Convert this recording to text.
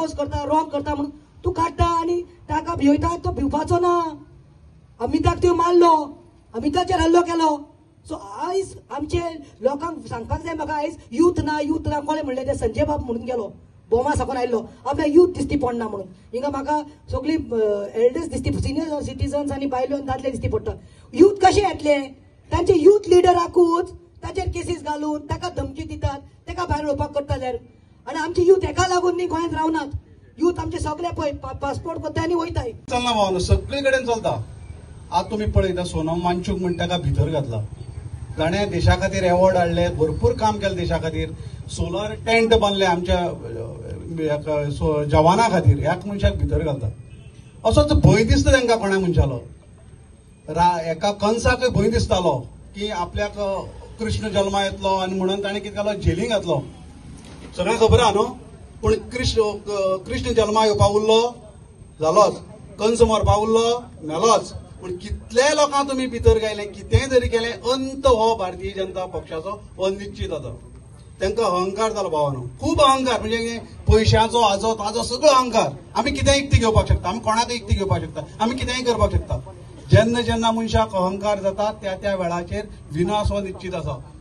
Oppose करता, wrong करता म्हणून तूं काडटा आनी ताका भिवयता. तो भिवपाचो ना. अमिताक त्यो मारलो, अमिताचेर हल्लो केलो. सो आयज आमचे लोकांक सांगपाक जाय म्हाका, आयज यूथ ना, यूथ ना. कोणें म्हणलें तें? संजय बाब म्हणून गेलो, बोमा साकून आयिल्लो, आपल्या यूथ दिसती पडना म्हणून. हिंगा म्हाका सगळी एल्डर्स दिसती, सिनियर सिटीजन्स आनी बायलो आनी दादले दिसती पडटा. यूथ कशें येतले? तांचे यूथ लिडराकूच ताचेर केसीस घालून ताका धमकी दितात, ताका भायर उडोवपाक करता जाल्यार. आनी आमचे यूथ हेका लागून न्ही गोंयांत रावनात. यूथ आमचे सगळे पळय पासपोर्ट करता आनी वयताय. चलना भावानो, सगळे कडेन चलता. आज तुमी पळयता सोनम वांगचूक म्हण ताका भितर घातला. ताणें देशा खातीर एवॉर्ड हाडले, भरपूर काम केलें देशा खातीर, सोलर टेंट बांदले आमच्या जवाना खातीर. ह्याच मनशाक भितर घालता. असोच भंय दिसता तांकां कोणा मनशालो. एका कंसाकय भंय दिसतालो की आपल्याक कृष्ण जल्मा येतलो आनी म्हणून ताणें कितें केलो, जेलींत घातलो. सगळें खबर आहा न्हू. पूण कृष्ण जल्मा येवपा उरलो जालोच, कंस मरपा उरलो मेलोच. पूण कितले लोकांक तुमी भितर गेले, कितेंय जरी केलें, अंत हो भारतीय जनता पक्षाचो हो निश्चित जाता. तांकां अहंकार जालो भावानो, खूब अहंकार, म्हणजे पयशांचो हाजो ताजो सगळो अहंकार. आमी कितेंय इकती घेवपाक शकता, आमी कोणाकय इकती घेवपाक शकता, आमी कितेंय करपाक शकता. जेन्ना जेन्ना मनशाक अहंकार जाता त्या त्या वेळाचेर विनाश हो निश्चित आसा.